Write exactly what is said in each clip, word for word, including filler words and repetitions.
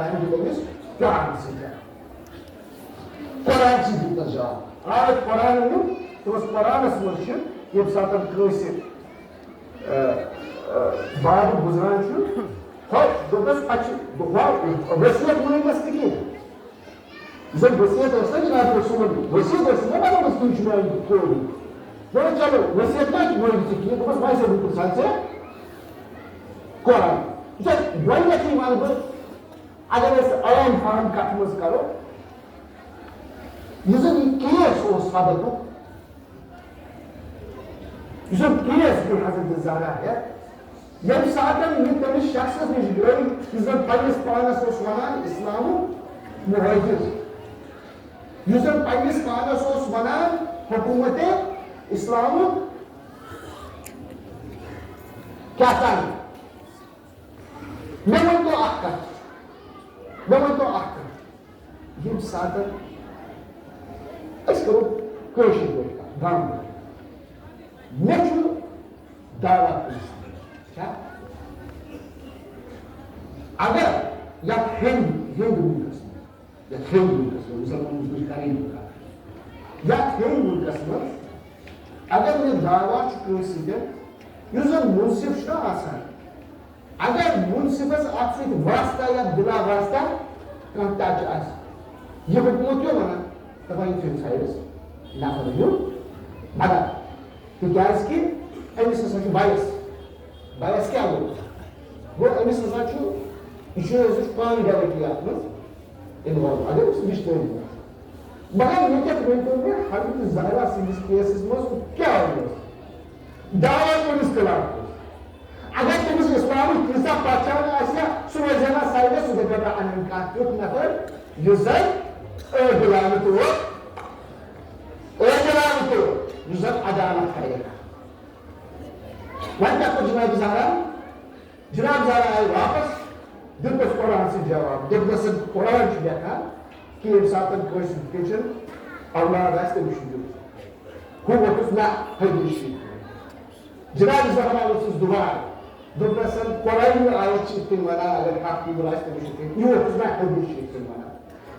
Time دیُت أمِس قرآن سۭتۍ۔ قرآن سۭتۍ دیُت تَس جواب۔ آیت قرآن نیوٗ، دوٚپُس، قرآنَس منٛز چھِ ییٚمہِ ساتہٕ کٲنٛسہِ، اَ، اَ، باب گُزران چھُ، ہۄ، دوٚپنَس، پَتہٕ چھِ، ہۄ، وصیت مٲنِس تہِ کِہیٖنۍ۔ یُس زَن وصیت ٲس نہ جناب رسولن، وصیت ٲس نہ بنٲومٕژ، تُہۍ چھِو میٛانہِ قٲبِل۔ دوٚپُن، چلو، وصیت ما چھِ مٲنِو ژٕ کِہیٖنۍ؟ دوٚپمَس، وۄنۍ زَن بہٕ پرٛژھان ژےٚ قرآن۔ یہِ چھا گۄڈٕنٮ۪تھٕے وَنہٕ بہٕ، اگر أسۍ عام فارم کَتھ منٛز کَرو، یُس زَن یہِ کیس اوس حضرتُک، یُس زَن کیس گوٚو حضرت زہرا ہٮ۪تھ، ییٚمہِ ساتَن یہِ تٔمِس شخصَس نِش گٔے، یُس زَن پنٛنِس پانَس اوس وَنان اِسلامُک مُہٲجِر، یُس زَن پنٛنِس پانَس اوس وَنان حکوٗمتِ اِسلامُک کیٛاہ تام۔ مےٚ ؤنۍ تو اَکھ کَتھ، مےٚ ؤنۍ تو اَکھ کَتھ، ییٚمہِ ساتَن أسۍ کَرو کٲشِر پٲٹھۍ کَتھ، گامہٕ پٲٹھۍ۔ مےٚ چھُ دعویٰ کٲنٛسہِ، چھا؟ اگر یَتھ ہیٚنٛدۍ، ہیٚنٛدۍ مُلکَس منٛز، یَتھ ہیٚنٛدۍ مُلکَس منٛز، مُسلمان مُلکٕچ کَرٕے بہٕ کَتھ، یَتھ ہیٚنٛدۍ مُلکَس منٛز اگر مےٚ دعویٰ چھُ کٲنٛسہِ سۭتۍ، یُس زَن مُنصِف چھُنہ آسان، اگر مُنصِفَس اَتھ سۭتۍ واسطہ یا بِلا واسطہ کانٛہہ ٹچ آسہِ، یہِ حکوٗمت کیٛاہ وَنان؟ دَپان، یہِ چھُ أمِس سایڈَس نفر ہیوٗ مدد۔ تِکیٛازِ کہِ أمِس ہسا چھُ بایس۔ بایس کیٛاہ گوٚو؟ گوٚو أمِس ہسا چھُ، یہِ چھُ، أمِس چھُ پانہٕ ڈایریکٹلی اَتھ منٛز اِنوالو، اگر أمِس رِشتہٕ أنۍ۔ مگر ییٚتٮ۪تھ ؤنۍتو مےٚ، حضرت زہرا سٕنٛدِس کیسَس منٛز کیٛاہ اوس؟ دعویٰ کٔمِس خلاف اوس؟ اگر تٔمِس اِسلامٕچ تیٖژاہ پہچان آسہِ ہا، سُہ روزِ ہا نہ سایڈَس، سُہ دَپہِ ہا، بہٕ اَنہٕ کانٛہہ تیُتھ نفر یُس زَن عٲدِلانہٕ تہٕ اوس، عٲدِلانہٕ تہٕ اوس، یُس زَن عدالت کَرِ ہا۔ وۄنۍ کیٛاہ کوٚر جناب زہرا؟ جناب زہرا آیہِ واپس، دیُت تَس قرآن سۭتۍ جواب، دوٚپنَس، قرآن چھُ لیکھان کہِ ییٚمہِ ساتہٕ کٲنٛسہِ ہیٚچھُن اولاد آسہِ، تٔمِس چھُ دیُن۔ ہُہ ووٚتھُس، نہ، حدیث چھُ۔ جناب زہرا ووٚتھُس دُبارٕ، دوٚپنَس، قرآنی آیت چھِ یِتھ کٔنۍ وَنان، اگر کانٛہہ کوٗر آسہِ، تٔمِس چھُ یِتھ کٔنۍ، یہِ ووٚتھُس، نہ، حدیث چھُ یِتھ کٔنۍ وَنان۔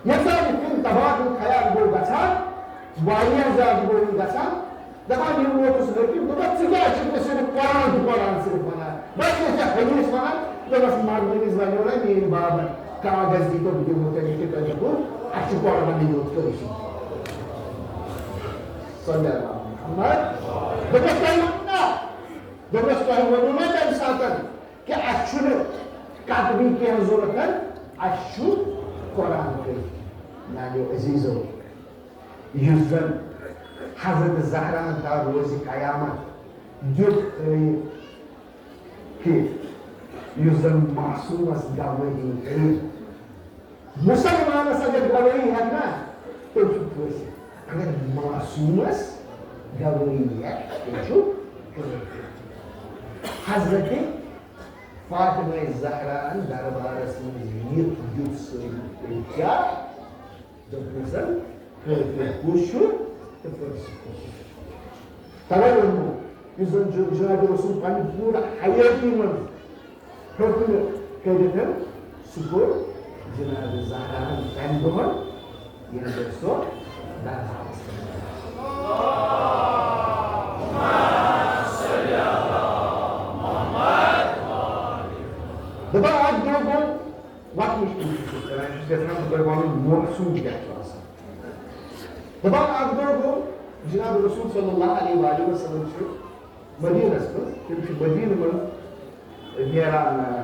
ییٚمہِ ساتہٕ یِتھ کٔنۍ تبادلہٕ خیال گوٚو گژھان، واریاہ زیادٕ گوٚو یہِ گژھان، دَپان، یِم ووتُس لٔڑکہٕ، دوٚپُکھ، ژٕ کیٛازِ چھُکھ نہٕ صرف قرآن تہٕ قرآن صرف وَنان؟ بہٕ چھُس ژےٚ حدیث وَنان۔ دوٚپمَس، مَرنہٕ وِزِ وَنیو نہ میٛٲنۍ بابَن، کاغذ دیٖتو، بہٕ دِمو ژےٚ لیکھِتھ، تۄہہِ دوٚپوُ، اَسہِ چھُ قرآنٕے یوت کٲفی۔ صلی اللہ محمد۔ دوٚپمَس، تۄہہِ ووٚنوُ نا؟ دوٚپمَس، تۄہہِ ووٚنوُ نا تَمہِ ساتَن کہِ اَسہِ چھُنہٕ کَتبی کینٛہہ ضوٚرَتھ، اَسہِ چھُ قرآن کٲفی۔ میٛانیو عزیٖزو، یُس زن حضرت زہرا دار روزِ قیامت دیُت ہٲیِتھ کہِ یُس زن معصومس گوٲہی ہیٚیہِ، مُسلمانس اگر گوٲہی ہٮ۪کھ نا، تیٚلہِ چھُ کٲفی۔ اگر معصومس گوٲہی ہٮ۪کھ، تیٚلہِ چھُ کٲفی۔ حضرت فاطمہ زہرا ہن دربارس منٛز یِتھ دیُت سٲری، تیٚلہِ کیٛاہ؟ دوٚپنَس، کٲفر کُس چھُ تہٕ فٲسِق کُس چھُ؟ تَوَے ووٚنمو، یُس زَن جُ-، جناب رسول پنٛنہِ پوٗرٕ حیٲتی منٛز ہیوٚک نہٕ کٔرِتھ، سُہ کوٚر جناب زہراہَن تَمہِ دۄہَن، ییٚمہِ دۄہ سۄ دربارَس منٛز۔ دَپان، اَکھ دۄہ گوٚو وقتٕچ کوٗشِش چھُس کران، یہِ چھُس یژھان بہٕ تۄہہِ وَنُن، موقعہٕ سُنٛد کیٛاہ چھُ آسان۔ دَپان اَکھ دۄہ گوٚو، جناب رسول صلی اللہ علیہ وآلہ وسلم چھُ مدیٖنَس منٛز، تِم چھِ مدیٖنہٕ منٛز نیران، آ،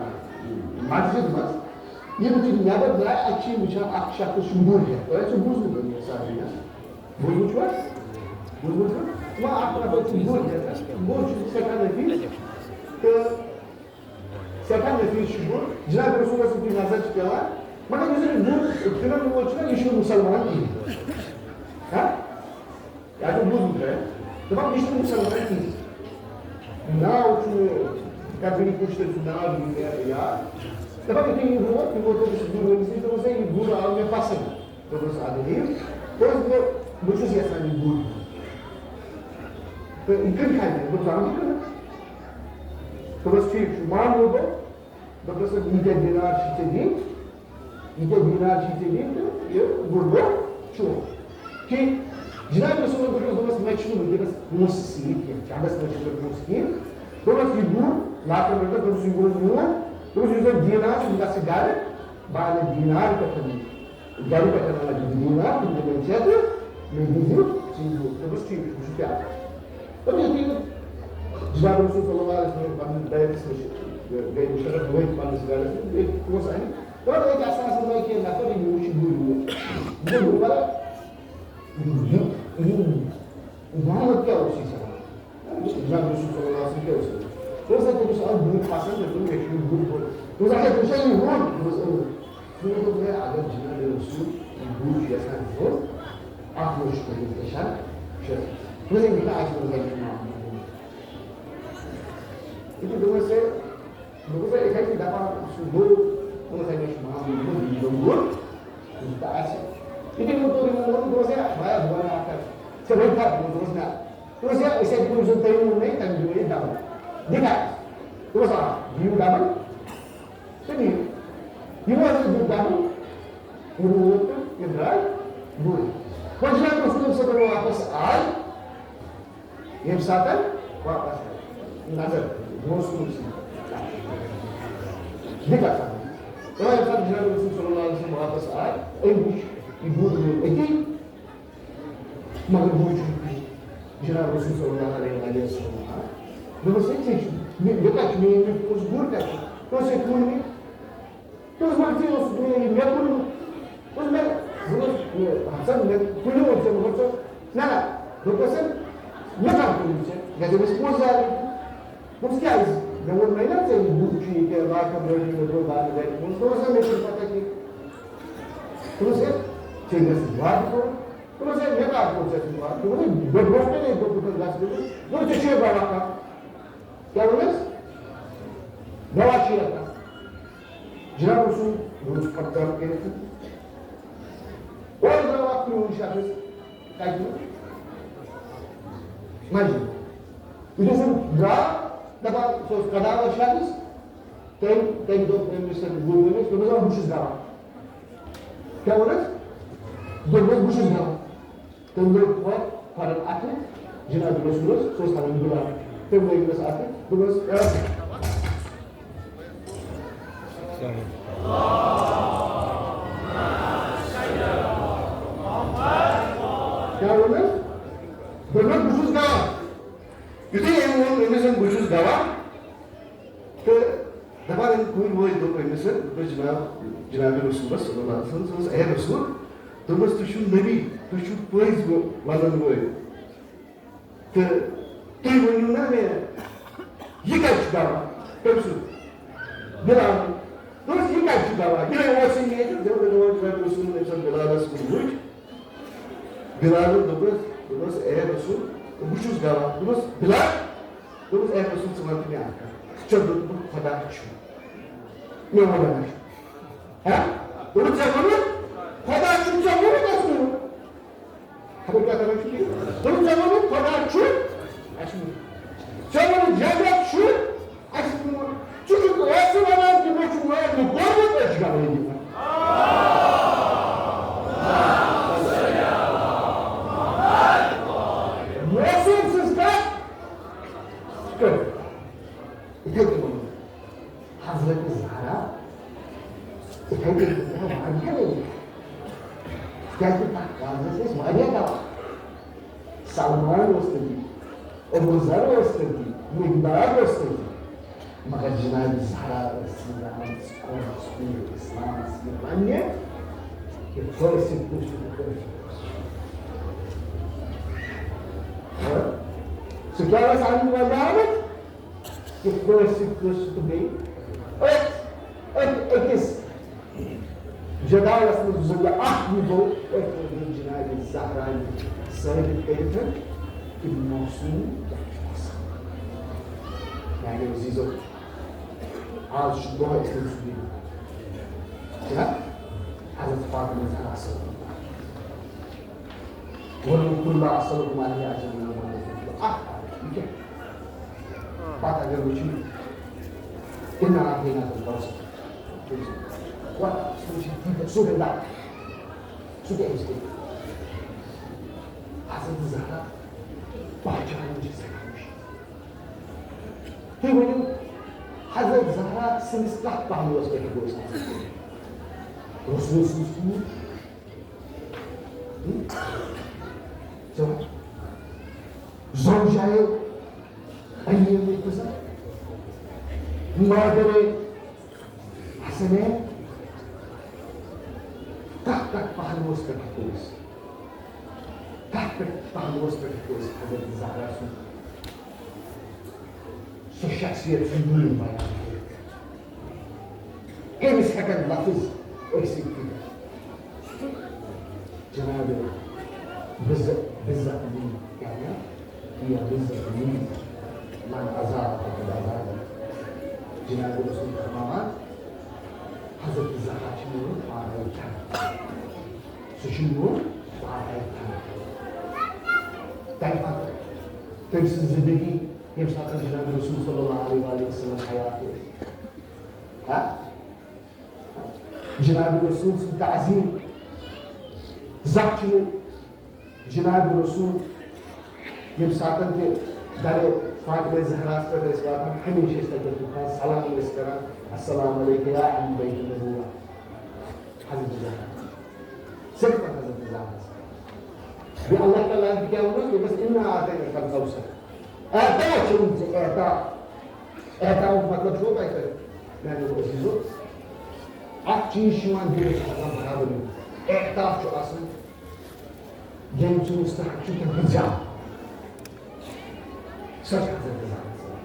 مسجد منٛز۔ یِم تہِ نٮ۪بر درٛاے، اَتہِ چھِ یِم وٕچھان اَکھ شخص چھُ گُر ہٮ۪تھ۔ تۄہہِ آسِوٕ بوٗزمُت یہِ سارنٕے، ہا؟ بوٗزمُت چھُوا؟ بوٗزمُت چھُوا؟ وۄنۍ اَکھ نفر چھُ گُر ہٮ۪تھ، گُر چھُ سٮ۪ٹھاہ نفیٖس تہٕ سٮ۪ٹھاہ نفیٖس چھُ گُر۔ جناب رسولس یُتھُے نظر چھِ پٮ۪وان، مگر یُس یہِ گُر کٕنن وول چھُنہ، یہِ چھُنہٕ مُسلمان کِہیٖنۍ۔ ہا؟ یہِ آسہِ بوٗزمُت تۄہہِ۔ دَپان، یہِ چھُنہٕ مُسلمان کِہیٖنۍ۔ ناو چھُنہٕ، کَتھ ؤری کُس چھُ تٔمۍ سُنٛد ناو چھُنہٕ مےٚ یاد۔ دَپان، یُتھُے یہِ ووت، یہِ ووت أمِس گُر وٲلِس نِش، دوٚپُس، ہے، یہِ گُر آو مےٚ پسنٛد۔ دوٚپُس، اَدٕ یِیِو۔ دوٚپُس، بہٕ، بہٕ چھُس یَژھان یہِ گُر۔ تہٕ یہِ کٔرِتھ ہا مےٚ، دوٚپُس، اَہَن، یہِ کٕنہٕ۔ دوٚپُس، ٹھیٖک چھُ، معاملہٕ گوٚو۔ دوٚپُس، ییٖتیٛاہ دِنار چھِ ژےٚ دِنۍ، یہِ کیٛاہ دینار چھُے ژےٚ دِنۍ تہٕ یہِ گُر گوٚو چون۔ ٹھیٖک۔ جناب رسول اللہ دوٚپمَس، مےٚ چھُنہٕ وٕنکیٚنَس پونٛسہٕ سۭتۍ کینٛہہ، چَندَس منٛز چھُنہٕ مےٚ پونٛسہٕ کِہیٖنۍ۔ دوٚپمَس، یہِ گُر لاکَن رۄپیَس، دوٚپمَس، یہِ گوٚو میون۔ دوٚپمَس، یُس زَن دینار چھُ، بہٕ گژھٕ گَرٕ، بہٕ اَنہٕ دینار پٮ۪ٹھ۔ گَرٕ پٮ۪ٹھ اَنہٕ بہٕ دینار، تِم دِمَے ژےٚ تہٕ مےٚ دیٖزِ ژٕے گُر۔ دوٚپمَس، ٹھیٖک چھُ، وٕچھِو کیٛاہ۔ دوٚپُن، یُتھُے نہٕ جناب رسول صلی اللہ علیہ وسلم پننِس بیتَس منٛز چھِ، گٔے مُشرف، وٲتۍ پننِس گرس منٛز، بیٚیہِ پونٛسہٕ اَنہِ۔ دَپان، أتۍ آسان آسان لگہِ کینٛہہ نفر، یِم وٕچھِ گُرۍ وٲتۍ۔ دوٚپُن، وَلہٕ، یہِ، یہِ، یہِ محمد کیٛاہ اوس یہِ سَوال؟ جناب رسول صلی اللہ علیہ وسلم کیٛاہ اوس یہِ؟ دوٚپُن، سا، تٔمِس آو گُر پسنٛد، دوٚپُن، مےٚ چھُ یہِ گُر ضوٚرَتھ۔ دوٚپُن، اچھا، تٔمِس چھا یہِ ہُہ؟ دوٚپُس، اۭں۔ دوٚپُن، دوٚپُن، ہے، اگر جناب رسول یہِ گُر چھُ یژھان ہیوٚن، اَتھ منٛز چھُ تٔمِس گژھان شرط۔ دوٚپُن، ہے، مےٚ چھُنہٕ اَتھ منٛز گژھان معاملہٕ۔ یہِ چھُ دوٚپمَس، ہے، دوٚپمَس، ہے، یِتھَے کٔنۍ دَپان، سُہ گوٚو، دوٚپمَس، ہے، مےٚ چھُ معاملہٕ یِمَن ہُنٛد، یِم گوٚو، یہِ تہِ آسہِ۔ یِتھَے کٔنۍ کوٚر یِمَن ووٚن، دوٚپمَس، ہے، بھیا، بہٕ وَنہٕ اَکھ کَتھ، ژےٚ وۄنۍ کَتھ، دوٚپمَس، نہ۔ دوٚپمَس، ہے، أسۍ ہٮ۪کو یُس زَن تۄہہِ ووٚنمُت مےٚ، تَمہِ دِمو یہِ دَبَن۔ دِ کَتھ؟ دوٚپمَس، آ، دِیِو دَبَن تہٕ نِیِو۔ یِمو حظ دیُت دَبَن، یِمو ووت تہٕ یِم درٛاے گُرۍ۔ وۄنۍ جِناب رسول صٲب واپَس آے، ییٚمہِ ساتہٕ واپس آے، نظر موسمٕچ دِقت آمٕژ۔ تہٕ ییٚمہِ ساتہٕ جناب رسول صلی اللہ علیہ وسلم واپس آے، أمۍ وٕچھ یہِ گُر روٗد أتی، مگر گُر چھُنہٕ کُنہِ۔ جناب رسول صلی اللہ علیہ وسلم آو۔ دوٚپُس، ہے، ژےٚ چھُ، یہِ، یہِ کَتہِ چھُ؟ میٛٲنۍ مےٚ پونٛسہٕ، گُر کَتہِ چھُ؟ دوٚپُس، ہے، کُن مےٚ۔ دوٚپُس، مگر ژےٚ اوسُکھ مےٚ یہِ مےٚ کوٚرمُت۔ دوٚپُس، مےٚ، بہٕ اوسُس، یہِ، ہَتھ سا مےٚ کُنہِ اوس ژےٚ، مگر ژٕ، نہ، نہ۔ دوٚپُس، مےٚ کَر کوٚرمُت ژےٚ؟ مےٚ دوٚپُس، پونٛسہٕ زیادٕ۔ دوٚپُس، کیٛازِ؟ مےٚ ووٚن مےٚ نا ژےٚ، یہِ بُک چھُ یہِ کیٛاہ، لاکھ کھنٛڈ رۄپیہِ مےٚ ترٛوو بانہٕ گَرِ۔ دوٚپُس، دوٚپُس، مےٚ چھُنہٕ پَتہ کینٛہہ۔ دوٚپُس، ہے، ژےٚ مےٚ سۭتۍ وعدٕ کوٚرُتھ۔ دوٚپُس، ہے، مےٚ کَر کوٚر ژےٚ سۭتۍ وعدٕ؟ دوٚپُن، ہے، مےٚ برونٛٹھ کَنے دوٚپُتھ گژھ۔ دوٚپُن، دوٚپُن، ژےٚ چھُے بَڑٕ وقت۔ کیٛاہ ووٚنُس؟ دوا چھُ یَتھ۔ جناب رسول روٗد قبضہ کٔرِتھ۔ اورٕ درٛاو اکھ پرٛون شخص۔ کَتہِ؟ مسجد۔ یُتھُے سُہ درٛاو، دَپان، سُہ اوس قداوت شخص۔ تٔمۍ، تٔمۍ دوٚپ أمِس، تٔمۍ ووٚن أمِس، دوٚپمَس، آ، بہٕ چھُس گواہ۔ کیٛاہ ووٚنُس؟ دوٚپمَس، بہٕ چھُس گواہ۔ تٔمۍ لوگ کھۄر، کھۄرَن اَتھٕ، جناب رسولَس، سُہ اوس تھاوان بِلال۔ تٔمۍ لٲگۍ أمِس اَتھٕ، دوٚپمَس، "اے۔" کیٛاہ ووٚنُس؟ دوٚپمَس، "بہٕ چھُس گواہ۔" یُتھُے أمۍ ووٚن أمِس، "بہٕ چھُس گواہ"، تہٕ دَپان أمۍ کُلۍ وٲتۍ، دوٚپ أمِس، دوٚپُس، "جناب، جناب رسولَس صلی اللہ علیہ وسلم"، دوٚپُس، "اے رسول"، دوٚپمَس، "تُہۍ چھِو نبی، تُہۍ چھِو پٔزۍ و-، وَنَن وٲلۍ۔ تہٕ تُہۍ ؤنِو نا مےٚ، یہِ کَتہِ چھُ گواہ؟" کٔمۍ سُنٛد؟ بِلال۔ دوٚپُس، "یہِ کَتہِ چھُ گواہ؟ یِہوٚے اوسُے ییٚتہِ۔" دوٚپُن، دوٚپُن، "جناب رسول صلی اللہ علیہ وسلم"، بِلالَس کُن وٕچھ۔ بِلالَن دوٚپُس، دوٚپُس، "اے رسول، بہٕ چھُس گواہ۔" دوٚپُس، "بِلال"، دوٚپُس، "اے رسول، ژٕ وَن تہٕ مےٚ اَکھ کَتھ۔ ژےٚ دوٚپُتھ خۄدا چھُ۔ مےٚ وَن نہ چھُ۔ ہا؟" دوٚپُن، "ژےٚ ووٚنُتھ خۄدا چھُ، ژےٚ ووٚنُتھ اَسہِ ووٚنُتھ۔" خبر کیٛاہ کران چھُ یہِ؟ دوٚپُن، "ژےٚ ووٚنُتھ خۄدا چھُ، اَسہِ ووٚنُتھ۔ ژےٚ ووٚنُتھ جنت چھُ، اَسہِ ووٚنُتھ۔" ژٕ چھُکھ اَسہِ وَنان کہِ مےٚ چھُ مٲلۍ کوٚرمُت، أسۍ چھِ گواہی دِوان۔ موسم سٕنٛز کَتھ کٔر۔ یِتھَے کٔنۍ ووٚن حضرت زہرا، یِتھَے کٔنۍ دِژ مےٚ واریاہ لَٹہِ۔ کیٛازِ تَتھ کالَس ٲسۍ واریاہ گواہ۔ سلمان اوس تٔتی، ابو ذر اوس تٔتی، مقداد اوس تٔتی۔ مگر جناب زہرا ٲس زندہ، اسلامس کُن، اسلامس یہِ ونہِ کہِ فٲسِق کُس چھُ تہٕ کٲفِر کُس چھُ۔ ہاں؟ سُہ کیٛاہ اوس اَنُن وۄنۍ آمُت؟ کہِ فٲسِق کُس چھُ تہٕ بیٚیہِ أتھۍ، أتھۍ أکِس جدالس منٛز یُس زن یہِ اکھ یہِ گوٚو، أتھۍ منٛز دیُت جناب زہرا یہِ ثٲبت کٔرِتھ کہِ معصوم کیٛاہ چھُ آسان۔ میانیو عزیزو، آز چھُ دۄہے أسۍ تٔمۍ سُنٛد دِن۔ چھُنہ؟ حضرت فاطمہ زہرا صٲب۔ وَلَوْ كُنْتُ أَسْأَلُكُمْ عَلَيْهِ أَجْرًا لَمَا رَأَيْتُ، اَکھ آیت، یہِ کیٛاہ؟ پَتہٕ اگر وٕچھِو، إِنَّا أَعْطَيْنَاكَ الْكَوْثَرَ۔ وَ-، سُہ گنٛدان۔ سُہ تہِ أمِس کُن۔ حضرت زہرا پہچانٕنۍ چھِ سٮ۪ٹھاہ مُشکِل۔ تُہۍ ؤنِو، حضرت زہرا سٕنٛدِس کتھ پہلوس پٮ۪ٹھ ہٮ۪کو أسۍ نظر کٔرِتھ؟ رسول سٕنٛز کوٗر۔ ہم؟ ژٕ وَن۔ زوجائے علی مرتضی، مادر حسنین، کتھ کتھ پہلوس پٮ۪ٹھ ہٮ۪کو أسۍ، کتھ پٮ۪ٹھ پہلوس پٮ۪ٹھ ہٮ۪کو أسۍ حضرت زہرا سُنٛد سُہ شخصیت سُنٛد نوٗر بیان کٔرِتھ؟ کٔمِس ہٮ۪کن لفظ ٲسِتھ کٔرِتھ؟ جناب، بِزَ-، بِزَعمی، کیٛاہ وَنان؟ یہِ بِزَعمی، من أذاك فقد أذاني۔ جناب رسول فرماوان، حضرت زہرا چھِ میون پانہٕ وٕچھان۔ سُہ چھُ میون پانہٕ وٕچھان۔ تَمہِ پتہٕ تٔمۍ سٕنٛز زندگی، ییٚمہِ ساتہٕ جناب رسول صلی اللہ علیہ وآلہ وسلم حیات ٲسۍ۔ ہا؟ جناب رسول سٕنٛز تعظیم۔ زانٛہہ چھُنہٕ جناب رسول ییٚمہِ ساتہٕ تہِ درِ فاطمہ زہراہَس پٮ۪ٹھ ٲسۍ واتان، ہمیشہِ ٲسۍ تَتٮ۪تھ وۄتھان، سلام ٲسۍ کران، "السلام علیک یا اہل بیت النبوہ۔" حضرت زہرا۔ صرف حضرت زہرا۔ بیٚیہِ اللہ تعالیٰ ہَن تہِ کیٛاہ ووٚنُس؟ دوٚپُس، "اِنا اعطیناک الکوثر۔" اعطا چھُ ووٚنمُت ژےٚ، اعطا۔ اعطاہُک مطلب چھُوا تۄہہِ تۄہہِ؟ میٛانیو عزیٖزو، اکھ چیٖز چھُ یِوان دِلس منٛز برابر یُن۔ اعطا چھُ آسان، ییٚمہِ سُنٛد مستحق چھُ تٔمۍ سُنٛد زیادٕ۔ سۄ چھِ حضرت زہرا۔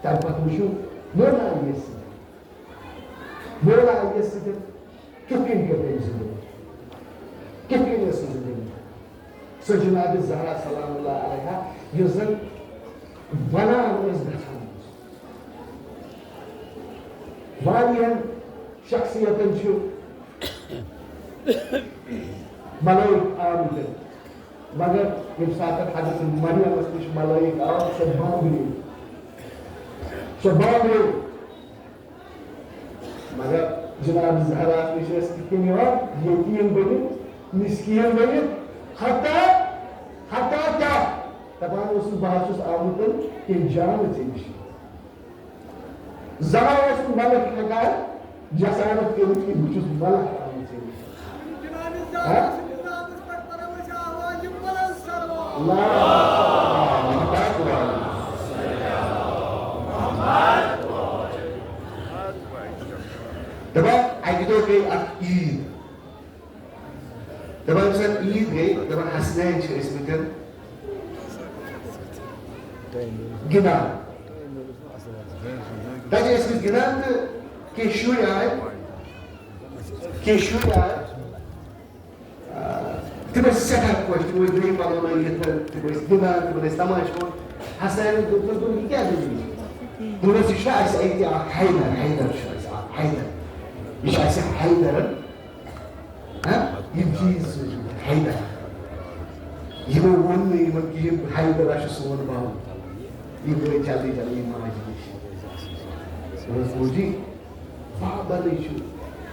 تَمہِ پتہٕ وٕچھِو مولا علی یَس سۭتۍ۔ مولا علی یَس سۭتۍ کِتھ کٔنۍ کٔر تٔمۍ زندگی؟ کِتھ کٔنۍ ٲس سۄ زندگی؟ سۄ جناب زہرا سلام اللہ علیہا، یُس زن ونان ٲس گژھان۔ واریاہن شخصیتن چھُ ملٲیِک آمٕتۍ، مگر ییٚمہِ ساتہٕ حضرت مریمس نِش ملٲیِک آو، سۄ بانٛبریو۔ سۄ بانٛبریو۔ مگر جناب زہراہَس نِش ٲسۍ کِتھ کٔنۍ یِوان؟ یتیٖم بٔنِتھ، مسکیٖن بٔنِتھ، حتیٰ، حتیٰ کیٛاہ؟ دَپان اوسُس، "بہٕ حظ چھُس آمُت کینٛہہ جان ژےٚ نِش۔" زانٛہہ اوس نہٕ ملک ہٮ۪کان جسارت کٔرِتھ کہِ بہٕ چھُس ملک آمُت ژےٚ نِش۔ ہا؟ اللہ اکبر۔ دَپان، اَکہِ دۄہ گٔے اَکھ عیٖد۔ دَپان، یُس اَتھ عیٖد گٔے، دَپان، حسنین چھِ ٲسۍ مٕتۍ گِنٛدان۔ تَتہِ ٲسۍ مٕتۍ گِنٛدان تہٕ کینٛہہ شُرۍ آے، کینٛہہ شُرۍ آے۔ آ، تِم ٲسۍ سٮ۪ٹھاہ خۄش، تِم ٲسۍ نٔوۍ پَلو لٲگِتھ، تِم ٲسۍ گِنٛدان، تِمَن ٲسۍ تماشہٕ پٮ۪وان۔ حسنین دوٚپ، دوٚپُن، "یہِ کیٛاہ دٔلیٖل؟" دوٚپُن، "یہِ چھُ اَسہِ اَتہِ اَکھ حیدر، حیدر چھُ اَسہِ اَکھ حیدر۔ یہِ چھُ اَسہِ حیدر، ہاں، یِم چیٖز سوٗزمٕتۍ حیدر۔ یِمو ووٚن نہٕ یِمَن کِہیٖنۍ، حیدر ہا چھُ سون باوُن۔" یِم گٔے جلدی جلدی ماجہِ نِش۔ دوٚپمَس، "موجی، بابَنٕے چھُ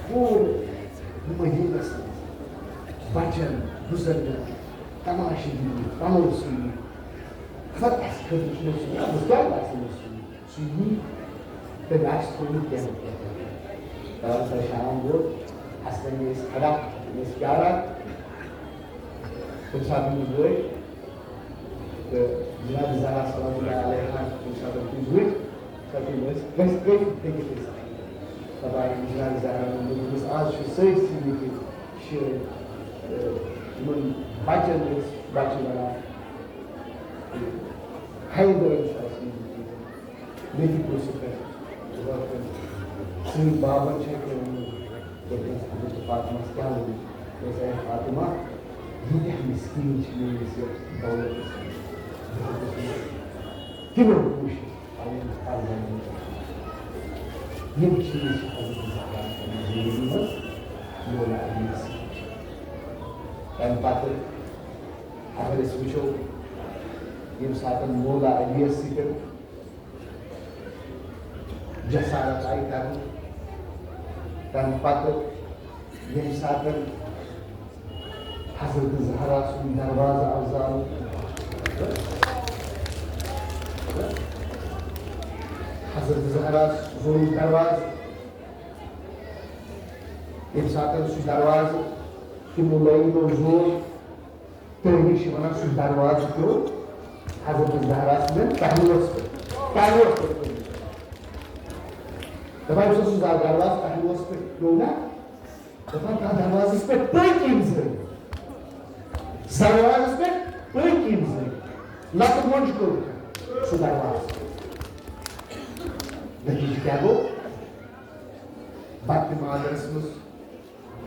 پوٗرٕ مدیٖنَس منٛز بَچَن، بُزَرگَن تماشہٕ دِنہِ، پَلو سُوِنہِ۔ خبر اَسہِ خٲطرٕ چھُنہٕ سُومُت، بہٕ کیٛازِ آسہِ نہٕ سُومُت؟ سُہ یی، تٔمۍ آسہِ تھوٚومُت کینٛہہ نَتہٕ کینٛہہ۔" تَوَے سۄ شام ووت، اَسہِ تَمہِ ٲسۍ کھڑا، تِم ٲسۍ پیاران۔ تَمہِ ساتہٕ یِم گٔے، تہٕ جناب زہرا سلام اللہ علیہا، ییٚمہِ ساتہٕ تِم وٕچھ، سۄ تِم ٲسۍ، ٲسۍ، ٲسۍ دٔگِتھ ٲسۍ آمٕتۍ۔ دَپان، جناب زہرا ووٚن، دوٚپمَس، "آز چھُ سٲرسٕے ییٚتہِ شٲعر، تہٕ یِمَن بَچَن ٲسۍ بَچہٕ وَنان، حیدر چھُ اَسہِ ییٚتہِ۔" مےٚ تہِ پرٛژھ سُہ پٮ۪ٹھ، سٲنۍ بابَن چھا کینٛہہ ووٚنمُت؟ دوٚپمَس، حضرت فاطمہ کیٛاہ ووٚن؟ دوٚپمَس، "اے فاطمہ، ییٖتیٛاہ مسکیٖن چھِ میٛٲنِس یَتھ دولتَس منٛز، دولتَس منٛز۔ تِمَن کوٗشِش پَنٕنۍ پَرزَن منٛز۔ یِم چیٖز چھِ حضرت زہرا سٕنٛدِ زندگی منٛز مولا علی یَس سۭتۍ۔" تَمہِ پَتہٕ اگر أسۍ وٕچھو، ییٚمہِ ساتہٕ مولا علی یَس سۭتۍ جسارت آیہِ کرنہٕ، تَمہِ پَتہٕ ییٚمہِ ساتہٕ حضرت زہرا سُنٛد دروازٕ آو زالنہٕ، حضرت زہرا زول دروازٕ، ییٚمہِ ساتہٕ سُہ دروازٕ تِمو لٲگۍ نوٚو زور، تٔمِس چھِ وَنان سُہ دروازٕ پیوٚو حضرت زہرا سٕنٛدٮ۪ن پہلوَس پٮ۪ٹھ، پہلوَس پٮ۪ٹھ پیوٚو۔ دَپان چھُ سُہ دروازٕ پہلوَس پٮ۪ٹھ پیوٚو نا؟ دَپان تَتھ دروازَس پٮ۪ٹھ پٔکۍ یِم زٕ۔ دروازَس پٮ۪ٹھ پٔکۍ یِم زٕ۔ لَتہٕ مۄنٛجہِ کوٚر سُہ دروازٕ۔ نتیٖجہٕ کیٛاہ گوٚو؟ بَٹہٕ مادَس منٛز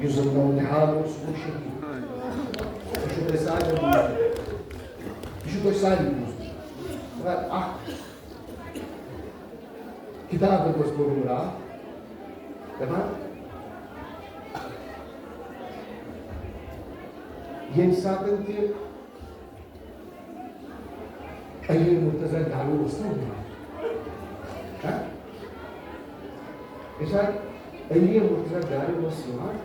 یُس زَن نوٚو نِہال اوس، سُہ گوٚو شہیٖد۔ یہِ چھُو تۄہہِ سارنٕے بوٗزمُت۔ یہِ چھُو تۄہہِ سارنٕے بوٗزمُت۔ مگر اَکھ کِتاب اوس پوٚرمُت راتھ، دَپان، ییٚمہِ ساتَن تہِ علی مرتضیٰ گرو اوس نا یِوان۔ ہا؟ ییٚمہِ ساتہٕ علی مرتضیٰ گرو اوس یِوان،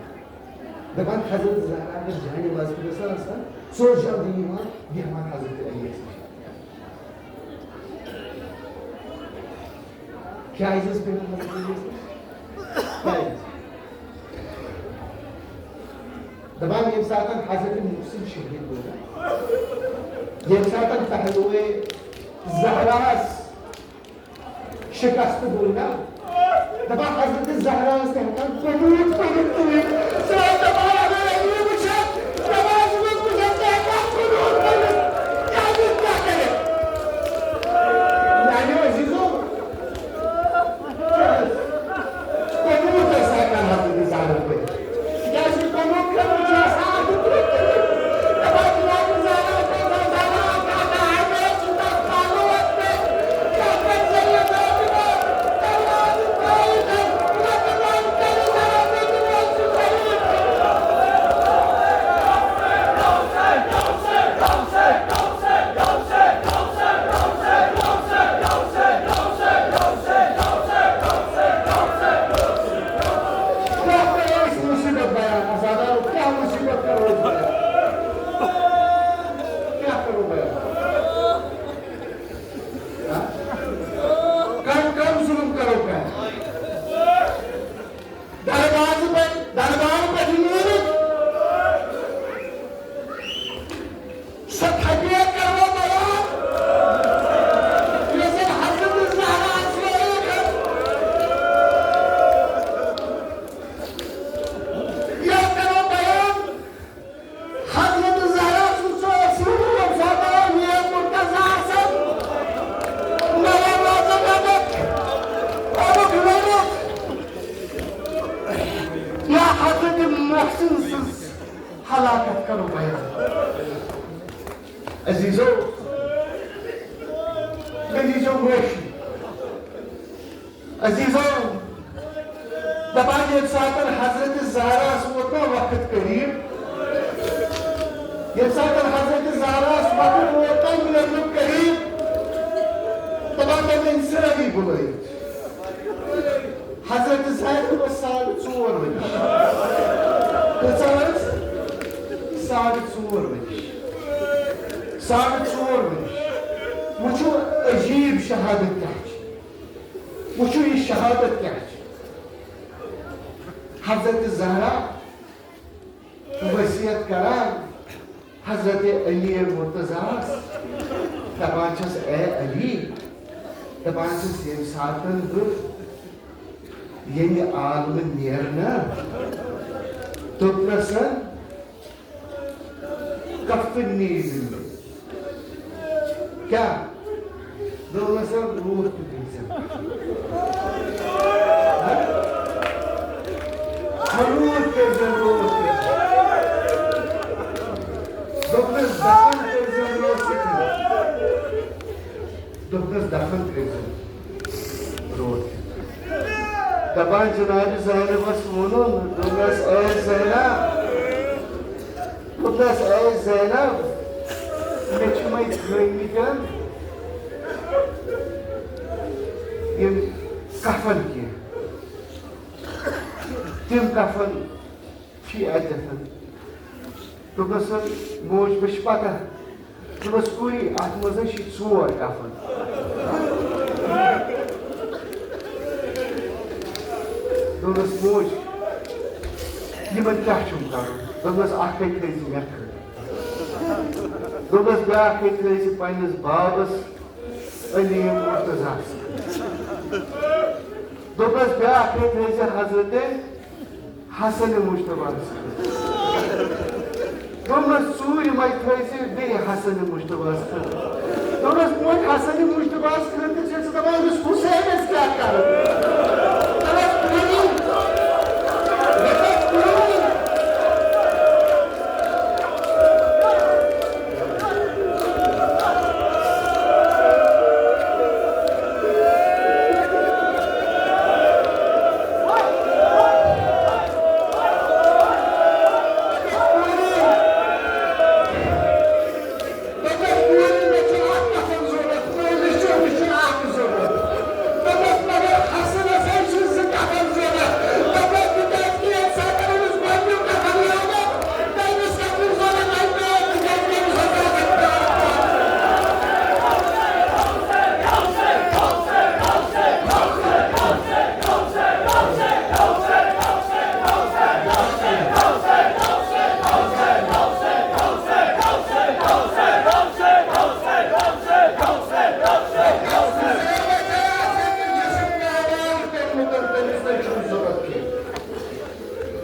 دَپان حضرت زہرا اگر جانہِ وازٕ پٮ۪ٹھ ٲس آسان، سُہ اوس جلدی یِوان بیٚہوان حضرت علی یَس نِش۔ کیٛازِ ٲس بیٚہوان حضرت علی یَس نِش؟ کیٛازِ؟ دَپان، ییٚمہِ ساتہٕ حضرت محسن شہیٖد گوٚو، ییٚمہِ ساتہٕ پہلوے زہراہَس شکست گوٚو نا، دَپان، حضرت زہراہَس تہِ ہٮ۪کان قنوٗت پٔرِتھ تُلِتھ۔ سُہ اوس دَپان، اگر علی وٕچھِ ہا، دَپان، ژٕ گوٚژھ وٕچھُن، ژٕ ہٮ۪کان قنوٗت پٔرِتھ۔ کیٛازِ کیٛاہ کَرِ؟ میٛانیو عزیٖزو، قنوٗت ٲسۍ ہٮ۪کان حضرت زہرا پٔرِتھ۔ تِکیٛازِ قنوٗت کَرُن چھُ آسان اَتھ پٮ۪ٹھ۔ دَپان چھِ، کیٛاہ کرو أسۍ مُصیٖبت بیان؟ عزادارو، کیٛاہ مُصیٖبت کرو أسۍ بیان؟ کیٛاہ کرو بیان؟ ہا؟ کم، کم ظلم کرو بیان؟ دروازٕ پٮ۪ٹھ، دربار پٮ۪ٹھ نیٖرِتھ سۄ تھپیت کرو بیان، یۄس زن حضرت زہرا آسہِ۔ یہِ کرو بیان، حضرت زہرا سُنٛد سُہ اسیٖر ییٚمہِ ساتہٕ میر مرتضیٰ آسن نوے وازن اَتٮ۪تھ کوٚرُکھ لٔڑِتھ، یا حضرت محسن سٕنٛز ہلاکت کرو بیان۔ عزیزو، مےٚ دیٖزیو معٲفی۔ عزیزو، دپان ییٚمہِ ساتہٕ حضرت زہراہس ووت نا وقت قریب، ییٚمہِ ساتہٕ حضرت زہراہس وقت ووت نا مِلنُک قریب، دپان تٔمۍ أنۍ سٲری بُلٲوِتھ۔ حضرت زینب ٲس ساڑٕ ژور ؤرِش۔ کۭژاہ ٲس؟ ساڑٕ ژور ؤرِش۔ ساڑٕ ژور ؤرِش۔ وٕچھِو عجیٖب شہادت کیٛاہ چھِ۔ وٕچھِو یہِ شہادت کیٛاہ چھِ۔ حضرت زہرا وصیت کران حضرت علی مرتضیٰ ہس، دپان چھس، اے علی، دپان چھس، ییٚمہِ ساتن بہٕ ییٚمہِ عالمہٕ نیرٕ نا، دوٚپنس، کفنی بِالماء۔ کیٛاہ؟ دوٚپنس، روٗد تہِ کٔرۍزٮ۪م۔ ہا، روٗد کٔرۍزٮ۪م، روٗد کٔرۍزٮ۪م۔ دوٚپنس، دفن کٔرۍزٮ۪م، روٗد کٔرۍزٮ۪م۔ دوٚپنس، دفن کٔرۍزٮ۪م۔ روٗد۔ دپان جناب زینبس ووٚنُن، دوٚپنس، اے زینب، دوٚپنس، اے زینب، مےٚ چھِ وۄنۍ تھٲومٕتۍ یِم کفن کینٛہہ۔ تِم کفن چھِ اَتٮ۪تھ۔ دوٚپنَس، "موج، مےٚ چھِ پتہ۔" دوٚپنَس، "کوٗری، اَتھ منٛز حظ چھِ ژور کفن۔" دوٚپنَس، "موج، یِمن کیٛاہ چھُم کَرُن؟" دوٚپنَس، "اَکھ ہے تھٲیزِ مےٚ خٲطرٕ۔" دوٚپنَس، "بیٛاکھ ہے تھٲیزِ پنٛنِس بابَس علی مرتضیٰ ہَس خٲطرٕ۔" دوٚپنَس، "بیٛاکھ ہے تھٲیزِ حضرت حسن مجتبیٰ ہَس خٲطرٕ۔" دوٚپنَس، "ژوٗرِمَے تھٲیزِ بیٚیہِ حسن مجتبیٰ ہَس خٲطرٕ۔" دوٚپنَس، "وۄنۍ حسن مجتبیٰ ہَس خٲطرٕ چھَکھ ژٕ دَپان، أمِس حُسینَس کیٛاہ کَرٕ؟" دوٚپنَس، "پرٛٲنی، دوٚپنَس، پرٛٲنی۔"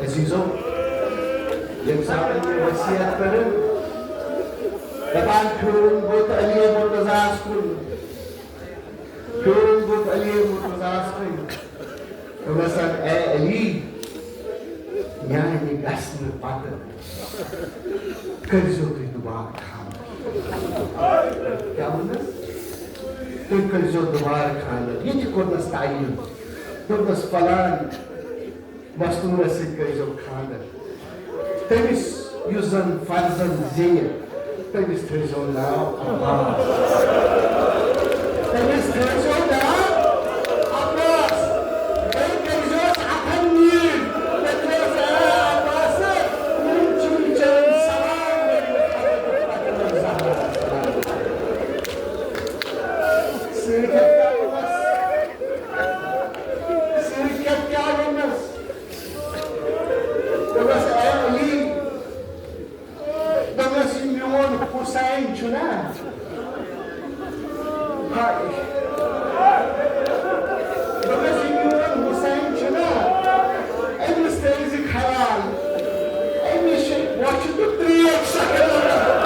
عزیزو، ییٚمہِ ساتہٕ یہِ وصیت کٔرٕن، دَپان پھیوٗرُن بُتھ علی مرتضیٰ ہَس کُن، پھیوٗرُن بُتھ علی مرتضیٰ ہَس کُن۔ دوٚپنَس، اے علی، میٛانہِ گژھنہٕ پتہٕ کٔرۍزیو تُہۍ دُبارٕ خانٛدر۔ کیٛاہ ووٚنُس؟ تُہۍ کٔرۍزیو دُبارٕ خانٛدر۔ یہِ تہِ کوٚرنَس تعیٖن۔ دوٚپنَس، فلان مستوٗرس سۭتۍ کٔرۍزیو خانٛدر۔ تٔمِس یُس زن فرزند زیٚیہِ، تٔمِس تھٲیزیو ناو عباس۔ تٔمِس تھٲیزیو ناو عباس۔ بیٚیہِ کٔرۍزیوس اَتھن نیٖرۍ۔ دٔپۍزیوس، اے عباس، یِم چیٖز چٲنۍ سلام ؤنِو حضرت فاطمہ زہرا۔ سۭتۍ کیٛاہ ووٚنمس؟ سۭتۍ کیٛاہ ووٚنمس؟ دوٚپمَس، اے علی، دوٚپمَس، یہِ میون حُسین چھُنا؟ ہاے۔ دوٚپمَس، یہِ میون حُسین چھُنا؟ أمِس تھٲیزِ خیال۔ أمِس چھِ بۄچھِ تہٕ ترٛیش سخٕت لگان۔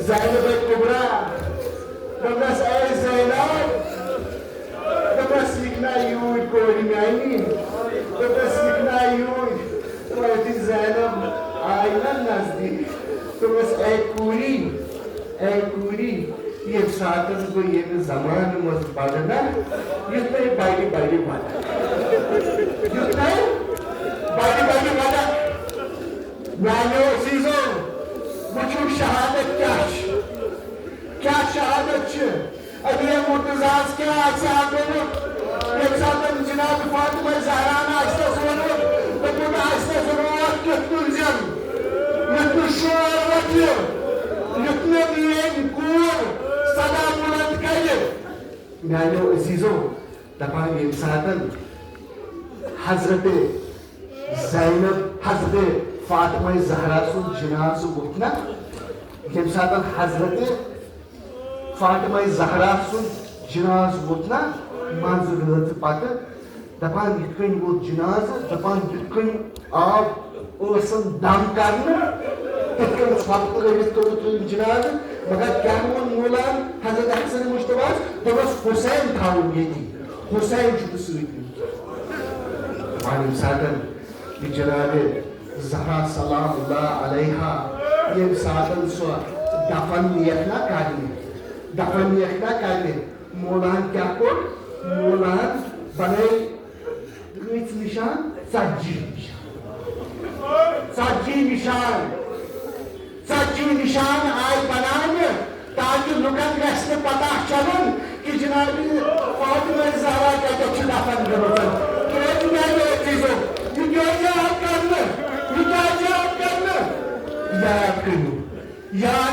زینب کبریٰ، دوٚپنَس، اے زینب، دوٚپنَس، یہِ کنا یوٗرۍ کورِ میٛانہِ؟ دوٚپنَس، یہِ کنا یوٗرۍ؟ وٲتِتھ زینب آیہِ نہ نزدیٖک۔ دوٚپنَس، اے کوٗری، اے کوٗری، ییٚمہِ ساتہٕ بہٕ ییٚمہِ زمانہٕ منٛز بَڑٕ نہ، یُتھ مےٚ بَڑِ بَڑِ وَدَکھ۔ یُتھ مےٚ بَڑِ بَڑِ وَدَکھ۔ میٛانیو عزیٖزو، وٕچھِو شہادت کیٛاہ چھِ۔ کیٛاہ شہادت چھِ؟ علی مرتضیٰ ہَس کیٛاہ آسہِ ہا گوٚمُت، ییٚمہِ ساتہٕ جناب فاطمہ زہراہَن آسہِ تَس ووٚنمُت، دوٚپمُت آسہِ تَس، روٹھ کیُتھ تُلزٮ۪م، یُتھ نہٕ شور وۄتھِ، یُتھ نہٕ میٛٲنۍ کوٗر صدا بُلند کَرِ۔ میٛانیو عزیٖزو، دَپان ییٚمہِ ساتہٕ حضرت زینب، حضرت فاطمہ زہرا سُنٛد جنازٕ ووٚتھ نہ، ییٚمہِ ساتہٕ حضرت فاطمہ زہرا سُنٛد جنازٕ ووٚتھ نہ منٛز رٲژ پتہٕ، دَپان یِتھ کٔنۍ ووت جنازٕ، دَپان یِتھ کٔنۍ آو ٲسن دم کرنہٕ، تِتھ کٔنۍ ژھۄپہٕ ترٲوِتھ کوٚرُکھ تٔمۍ جنازٕ۔ مگر کیٛاہ ووٚن مولان حضرت حسن مجتبیٰ ہَس؟ دوٚپنَس، حسین تھاوُن ییٚتی، حسین چھُ نہٕ سۭتۍ نیُن کینٛہہ۔ وۄنۍ ییٚمہِ ساتہٕ یہِ جناب زہرا سلام اللہ علیہا، ییٚمہِ ساتہٕ سۄ دفن نِیَکھ نا کرنہِ، دفن ییکھ نا کتہِ؟ مولان کیٛاہ کوٚر؟ مولان بنٲے کۭتۍ نشان؟ ژتجی نشان۔ ژتجی نشان، ژتجی نشان آیہِ بناونہٕ، تاکہ لُکن گژھِ نہٕ پتہ چلُن کہ جناب فاطمہ زہرا کتٮ۪تھ چھِ دفن گٔمٕژ۔ کیازِ میانیو عزیزو، یہِ کیازِ آو کرنہٕ؟ یہِ کیازِ آو کرنہٕ؟ یاد کٔرِو، یاد